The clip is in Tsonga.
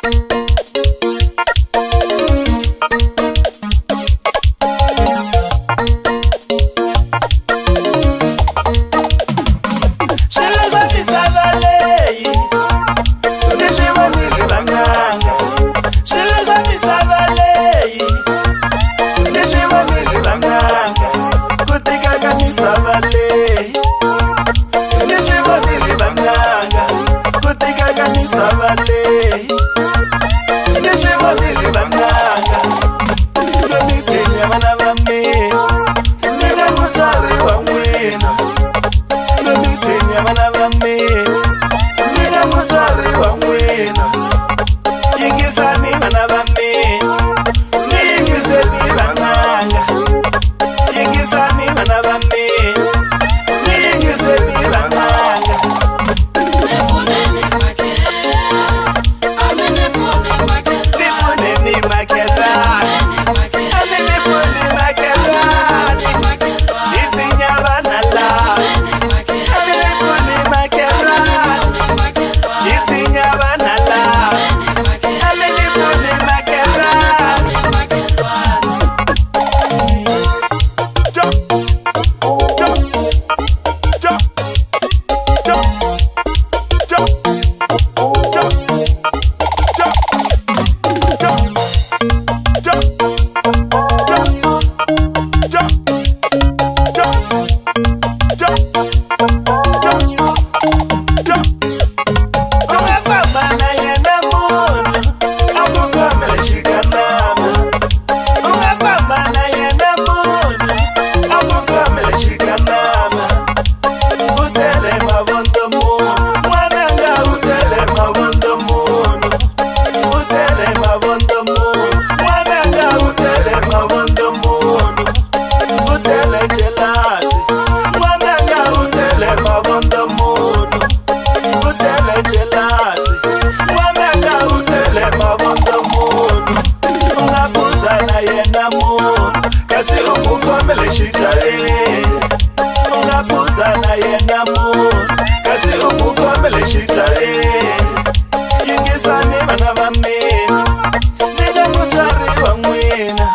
Swilo swa misava leyi ni swi vonile vananga. Swilo swa misava leyi ni swi vonile vananga. Ku tika ka misava leyi ni swi vonile vananga. Ku tika ka misava leyi ni swi vonile vananga. Lomiseni ya vana va mina, ni nga mutswari wa n'wina. Lomiseni ya vana va mina, ni nga mutswari wa n'wina. Yingisani vana va mina, ni yingiseni vananga. Yingisani vana va mina, ni yingiseni vananga. Ni pfuneni makhelwani, a mi ni pfuni makhelwani. Hi tshinya vana lava, a mi ni pfuni makhelwani. Hi tshinya vana lava, a mi ni pfuni makhelwani. U nga famba na yena munhu a ku khomela xikanama. U nga famba na yena munhu a ku khomela xikanama. U tele mavondzo munhu, n'wananga u tele mavondzo munhu. U tele mavondzo munhu, n'wananga u tele mavondzo munhu. U tele jelasi, n'wananga u tele mavondzo munhu. U tele jelasi, n'wananga u tele mavondzo munhu. U nga phuza na yena munhu, kasi u ku khomele xidlayeni. U nga phuza na yena munhu, kasi u ku khomele xidlayeni. Yingisani vana va mina, ni nga mutswari wa n'wina.